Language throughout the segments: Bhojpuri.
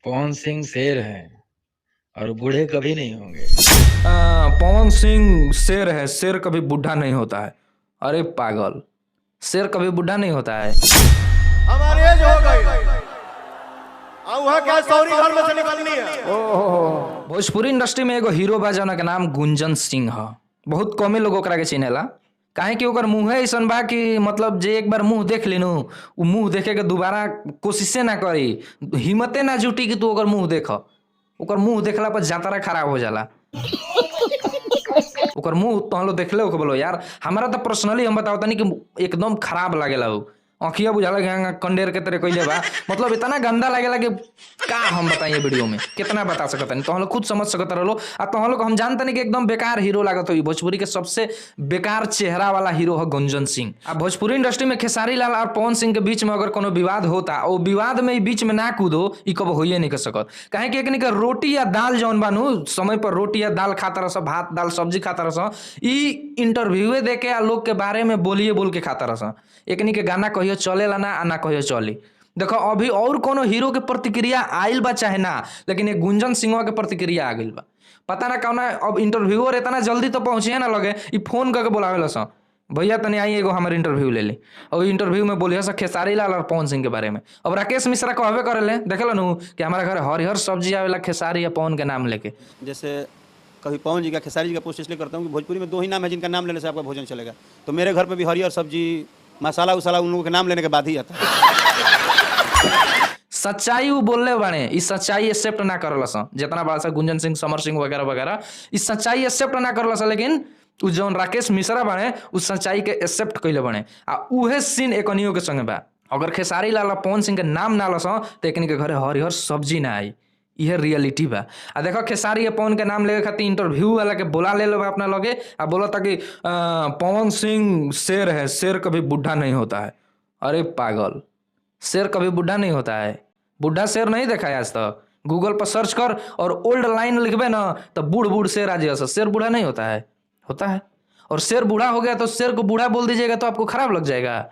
पवन सिंह शेर हैं और बूढ़े कभी नहीं होंगे। पवन सिंह शेर है, शेर कभी बूढ़ा नहीं होता है। अरे पागल, शेर कभी बूढ़ा नहीं होता है। हमारी एज हो गई आ वहाँ क्या सॉरी घर में से निकलनी है। भोजपुरी इंडस्ट्री में एगो हीरो बा जौना के नाम गुंजन सिंह ह। बहुत कमे लोग ओकरा के चिन्हेला, काहे कि ओकर मुँहे अइसन बा कि मतलब जे एक बार मुँह देख लिनु उ मुँह देखे के दोबारा कोशिशे ना करी, हिम्मते ना जुटी कि तू ओकर मुँह देख। ओकर मुँह देखला पर जातरा खराब हो जाला। ओकर मुँह तहन लोग देखले होके बोलो यार, हमरा तो पर्सनली हम बताओ तनी कि एकदम खराब लागेला उ। आँखिया बुझाला कि हाँ, कंडेर के तरह कइले बा, मतलब इतना गंदा लागेला कि का हम बताइए वीडियो में, कितना बता सकत हनी। तहन लोग खुद समझ सकत रहलो। आ तहन लोग हम जानतनी कि एकदम बेकार हीरो लागत होई। भोजपुरी के सबसे बेकार चेहरा वाला हीरो है गुंजन सिंह। आ भोजपुरी इंडस्ट्री में खेसारी लाल और पवन सिंह के बीच में अगर कोनो विवाद होता, ओ विवाद में ई बीच में ना कूदो, ई कब होइए नहीं कर सकत। काहे कि एकनी के रोटी या दाल जौन बानू, समय पर रोटी या दाल खाता रह, भात दाल सब्जी खाता रह, ई इंटरव्यूए दे के आ लोग के बारे में बोलिए बोल के खाता रह। एकनी के गाना कहियो चलेला ना आ ना कहियो चली। देखो अभी और कोनो हीरो के प्रतिक्रिया आइल बा चाहे ना, लेकिन ये गुंजन सिंहवा के प्रतिक्रिया आ गइल बा। पता ना कौना अब इंटरव्यूअर इतना जल्दी तो पहुँचे ना लगे, ई फोन करके बोलावे सन, भैया तनी आई एगो हमारे इंटरव्यू ले ली। और इंटरव्यू में बोलिए सर खेसारी लाल और पवन सिंह के बारे में। अब राकेश मिश्रा कहबे करेले, देखल नु कि हमारा घर हरिहर सब्जी आवेला खेसारी या पवन के नाम लेके। जैसे कभी पवन जी का खेसारी जी का पोस्ट इसलिए करता हूँ कि भोजपुरी में दो ही नाम है जिनका नाम लेने से आपका भोजन चलेगा। तो मेरे घर पे भी हरिहर सब्जी मसाला उसाला उन लोगों के नाम लेने के बाद ही आता है। सच्चाई वो बोलले बाने, इस सच्चाई एक्सेप्ट ना करल सन। जितना बड़ा सा गुंजन सिंह, समर सिंह वगैरह वगैरह, इस सच्चाई एक्सेप्ट ना करल सन, लेकिन उ जौन राकेश मिश्रा बाने उ सच्चाई के एक्सेप्ट कइले बाने। आ उहे सीन एकनियो के संगे बा। अगर खेसारी लाल और पवन सिंह के नाम ना लसन तो एकनी के घरे हरिहर सब्जी ना आई, इहे रियलिटी बा। आ देखो खेसारी या पवन के नाम लेवे खातिर इंटरव्यू वाला के बोला ले लो अपना लगे आ बोला था कि पवन सिंह शेर है, शेर कभी बूढ़ा नहीं होता है। अरे पागल, शेर कभी बूढ़ा नहीं होता है। बूढ़ा शेर नहीं देखा है आज तक। गूगल पर सर्च कर और ओल्ड लाइन लिखबे ना तो बूढ़ बूढ़ शेर आ जाएगा। शेर बूढ़ा नहीं होता है, होता है। और शेर बूढ़ा हो गया तो शेर को बूढ़ा बोल दीजिएगा तो आपको खराब लग जाएगा,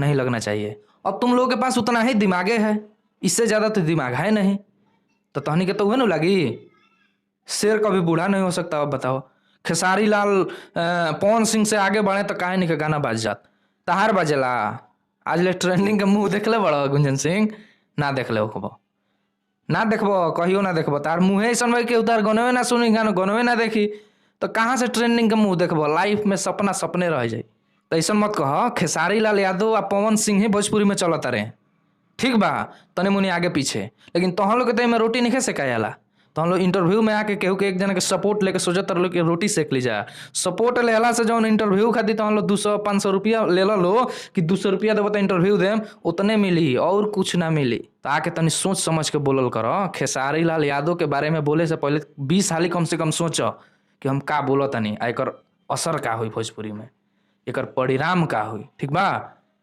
नहीं लगना चाहिए। अब तुम लोगों के पास उतना ही दिमागे है, इससे ज़्यादा तो दिमाग है नहीं, तो तहनी के तो वह ना लगी शेर कभी बूढ़ा नहीं हो सकता। अब बताओ खेसारी लाल पवन सिंह से आगे बढ़े तो काहे नहीं के गाना बाज जात, तहार बाजेला। आज ले ट्रेंडिंग के मुँह देखले बड़ा गुंजन सिंह ना देखले होखबो, ना देखबो, कहियो ना देखबो। तार मुँहे अइसन बा कि उतार गनवे ना सुनी, गाना गनवे ना देखी, तो कहाँ से ट्रेंडिंग के मुँह देखबो। लाइफ में सपना सपने रह जाई। तो ऐसा मत कह खेसारी लाल यादव आ पवन सिंह ही भोजपुरी में चलता रहे, ठीक बा तनी मुनी आगे पीछे, लेकिन तहन लोग के तो एमे रोटी नहीं सेकायाला। तहन लोग इंटरव्यू में आके केहू के एक जना के सपोर्ट लेके सोचत रहो कि रोटी सेक ली जा। सपोर्ट लेला से जौन इंटरव्यू खातिर तहन लोग 200-500 रुपया ले लो कि 200 रुपया देबो तो इंटरव्यू देम, उतने मिली और कुछ ना मिली। तो आके तनी सोच समझ के बोलल कर। खेसारी लाल यादव के बारे में बोले से पहले 20 हाली कम से कम सोच कि हम का बोलत तनी आ एकर असर का होई भोजपुरी में, एकर परिणाम का होई, ठीक बा।